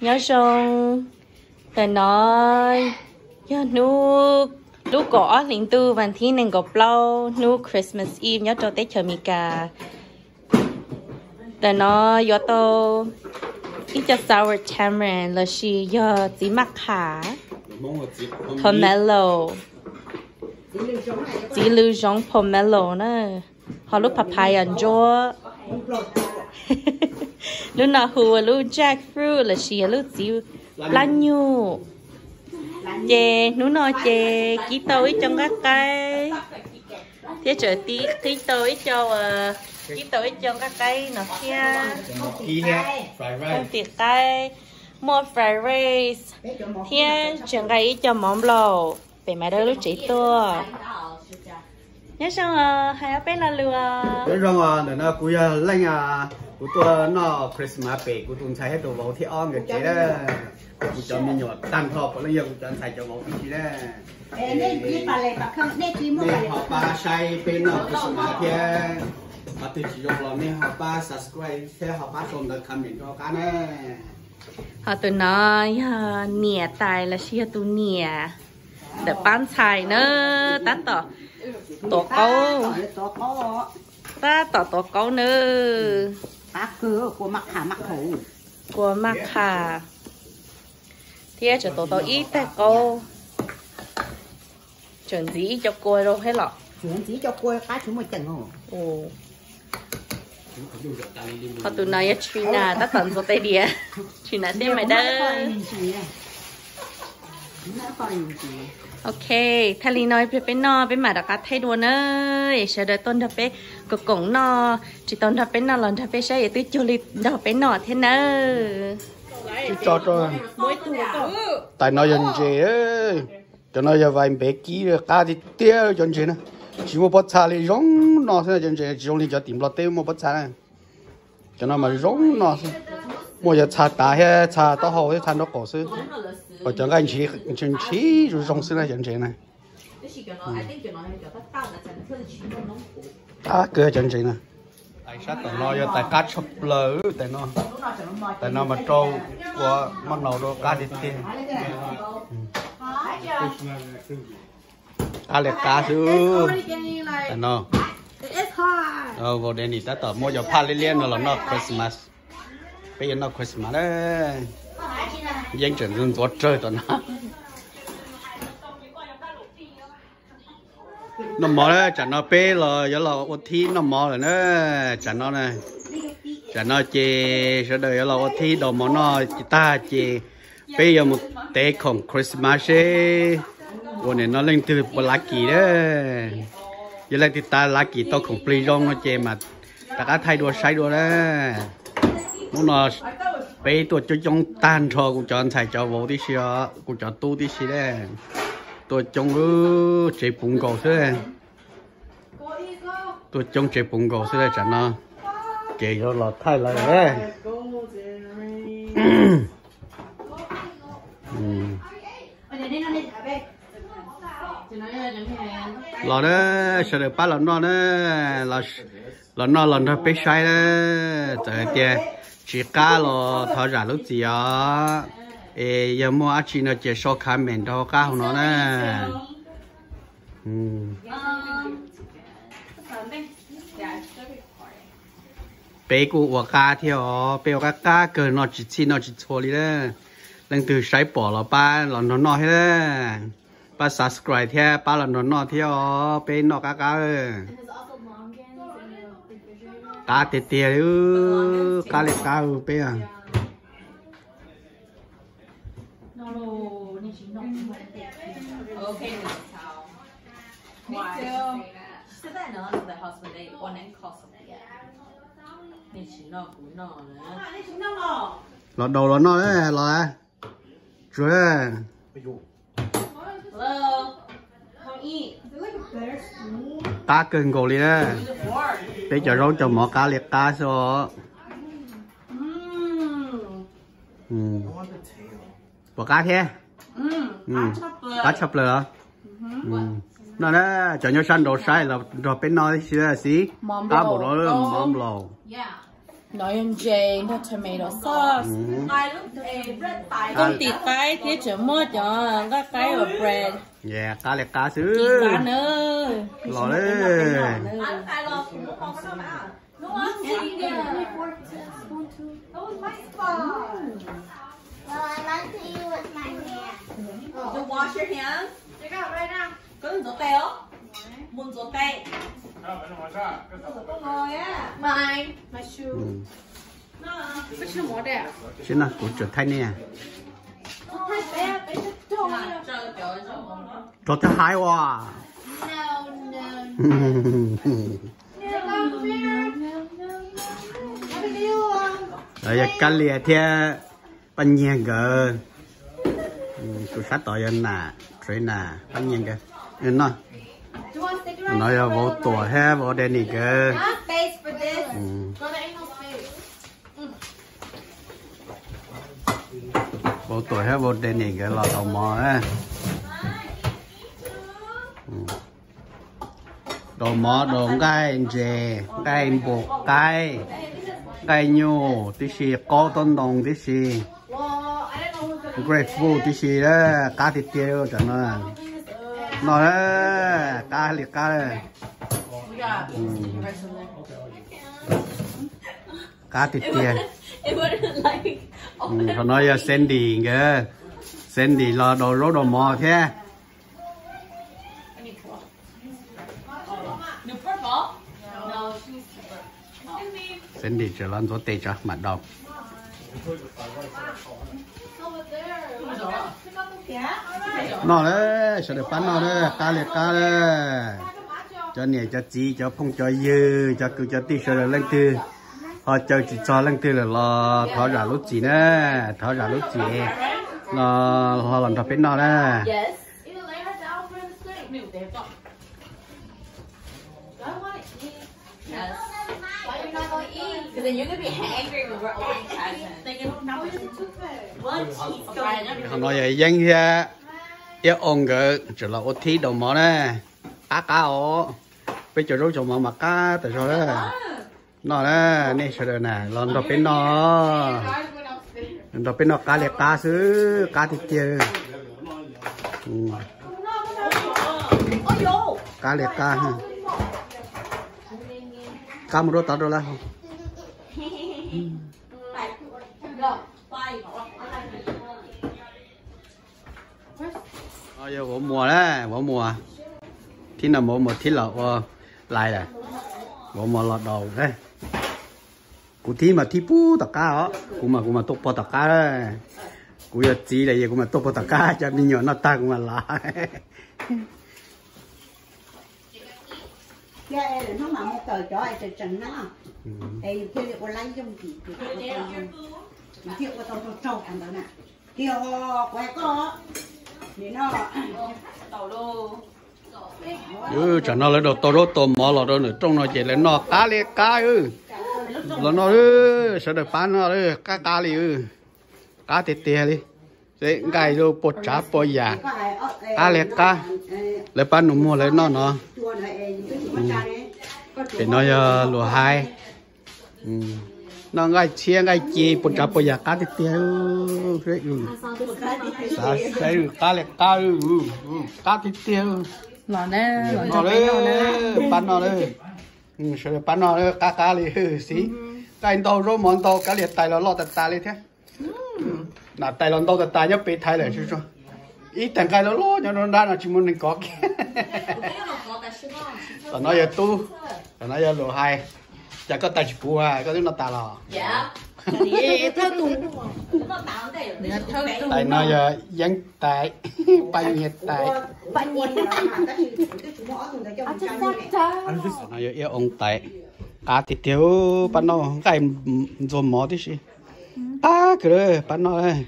Nyob zoo, ntawm no yog hnub lub kaum ob hlis ntuj vas thib nees nkaum plaub, hnub Christmas Eve nyob rau teb chaws Amelikas. Ntawm no yuav tau ib co sour tamarind lossis yog txiv maj qham, pomelo, txiv lws zoov pomelo na, ho lub papaya ntsuab. Lub no hu ua lub jackfruit lossis yog lub txiv plab nyuj. Ces hnub no ces kib tau ib co nqaij qaib thiab tseem tib qib tau ib co, kib tau ib co nqaij qaib no thiab, tim qaib, muaj fried rice thiab tseem nqa ib co mov nplaum pem Maiv Dawb lub tsev tuaj. Nyob zoo, hais ob peb lo lus. Nyob zoo, ntawm no kuv yog Leej, kuv tuaj noj Christmas pem kuv tus ntxhais thiab tus vauv thiab ob nkawd tsev na. Kuv cov me nyuam tag nrho puav leej yog kuv cov ntxhais cov vauv tib si na. Nej ho pab saib peb noj Christmas thiab, qhov twg tsis zoo los nej ho pab subscribe thiab ho pab sau ntawv comment rau qab na. Ho tus no yog niam tais lossis yog tus niam ntawm pab ntxhais na, tab tom tuav qaub, tab tom tuav qaub na. Kua maj qham thiab tseem tuav tau ib tag qaub. Tseem ntxiv ib co kua rau thiab los? Ho tus no yog Trina tab tom ntxuav tais diav, Trina thiab Maiv Dawb. Ok, thaij li no ib pliag peb noj peb mam rov qab thaij dua na. Es sawv daws tuaj nrog peb koom koom noj, tsis tau nrog peb noj los nrog peb saib es twb cuag li nrog peb noj thiab nawb. Tais no yog ntses, cov no yog vais npev kib qab tiag tiag cov ntses na. Tsis muaj pob txha li, zoo no xwb na, cov ntses tsis zoo li cov tim Nplog teb muaj pob txha na. Cov no mas zoo no xwb, muaj yog txha tav thiab txha taub hau thiab txha nraub qaum xwb. Ho cov nqaij ntshiv zoo zoo xwb na cov ntses na. Qab kawg cov ntses na. Tais sab tom no yog tais qab tshaj plaws, tais no, tais no mas rau ua maj nau rau qab tiag tiag. Qab li qab xwb. Tais no, Vau Deni tab tom muab cov phaj liab liab no los noj Christmas. Peb yuav noj Christmas na. Yeej tseem ntxuav rawg tom no. Noj mov na, tsam no peb los yuav los ua thib noj mov lawm na. Tsam no, tsam no ces sawv daws yuav los ua thib daus mov noj tag ces peb yuav mus tev khoom Christmas seb ua nim no leej twg puas lucky na. Yog leej twg tau lucky tau khoom plig zoo no ces mas rov qab thaij dua saib dua na. Hnub no peb tuaj coob coob tag nrho kuv cov ntxhais cov vauv tib si os, kuv cov tub tib si na. Tuaj coob tsev puv nkaus xwb. Tuaj coob tsev puv nkaus xwb tsam no. Ces yuav los thaij lawm. Los na, sawv daws pab los noj na, los noj los nrog peb saib na. Txawm hais tias tsis qab los thov zam lub txim os. Es yog muaj dab tsi no ces sau comment rau hauv qab hauv no na. Peb kuj ua qab thiab os, peb ua qab qab kawg, noj tsis txhij noj tsis txhua li na. Leej twg saib pom los pab los nrog noj thiab na. Pab subscribe thiab pab los nrog noj thiab os, peb noj qab qab. Qab tiag tiag li, qab li qab peb. Los daus los noj los. Qab kawg nkaus li na. Peb cov zaub cov mov qab li qab xwb os. Puas qab thiab? Qab tshaj plaws los? Noj na, cov nyob sab nraud saib los nrog peb noj tib si xwb. Qab npaum no mov nplaum. No yog ntses nrog tomato sauce. Koj tim qaib thiab tseem muab cov nqaij qaib uas bread. Qab li qab xwb. Los lawm. Sib no kuv tsuas thaij nej. Rau thiab hais ua. Yog Kab Lia thiab Paj Nyiag nkawd. Tus sab tod yog Nam, Trina, Paj Nyiag nkawd. No yog vauv Tuam thiab vauv Danny nkawd. Vauv Tuam thiab vauv Danny nkawd los daus mov. Daus mov, daus nqaij ntses, nqaij npua qaib, nqaij nyuj tib si, qaub tob ntoo tib si, grapefruit tib si, qab tiag tiag tam no. No qab li qab. Qab tiag tiag. Qhov no yog Sandy nkawd. Sandy los daus zaub daus mov thiab. Sandy tseem los ntxuav tes tso mam daus. Noj lawm, sawv daws pab noj lawm, qab li qab lawm. Cov niam cov txiv cov phooj cov ywg cov kwv cov tij sawv daws leej twg ho caw tsis txog leej twg lawm los thov zam lub txim na, thov zam lub txim no, ho los nrog peb noj na. Qhov no yog Yeeb thiab Iab Oo nkawd tseem los ua thib daus mov na. Qab qab os, peb cov zaub cov mov mas qab tas zog na. Noj na, nej sawv daws na los nrog peb noj, nrog peb noj qab li qab xwb, qab tiag tiag. Qab li qab, qab mus rau tod rau lawm. No yog vauv Muas na, vauv Muas. Thib no vauv Muas thib los ua lais lawm. Vauv Muas los daus. Kuv thib mas thib pug tom qab os, kuv mas kuv mas tuaj pog tom qab. Kuv yog txiv lawm es kuv mas tuaj pog tom qab, cov me nyuam noj tag kuv mas los. Thiab lwm hnub mas mus kawm cov es tseem tseem na, es yus thiaj li ua laib yooj yim, yus thiaj ua tau zoo, yus thiaj ua tau raug raug qhov ntawd na. Tiag, kuv hais koj, nim no tsam no lawv daus tau zaub tau mov los rau nram rooj no ces lawv noj qab li qab. Los no, sawv daws pab noj, qab qab li, qab tiag tiag li. Nqaij lub puas tsav puas yam, qab li qab. Lawv pab nus muag lawv noj no. Pem no yog luas hais. Noj nqaij tshiab nqaij ci puas tsav puas yam qab tiag tiag. Xav saib qab li qab, qab tiag tiag. Los na, pab noj na. Sawv daws pab noj, qab qab li xwb. Nqaij ntau zaub mov ntau, kav liam tais los loj tas tas li thiab. Nam tais los ntau tas tas nyob pem Thaib lawm. Ib tag nqaij loj loj nyob rau nrab no tsis muaj neeg kov kiag. Tam no yog tub, tam no yog luas hais. Cas koj tais tsis puv, koj twb noj tas los? Tais no yog Yeeb tais, Paj Nyiag tais. No yog Iab Oo tais. Qab tiag tiag, pab noj nqaij ntxuag mov tib si. Qab kawg, pab noj.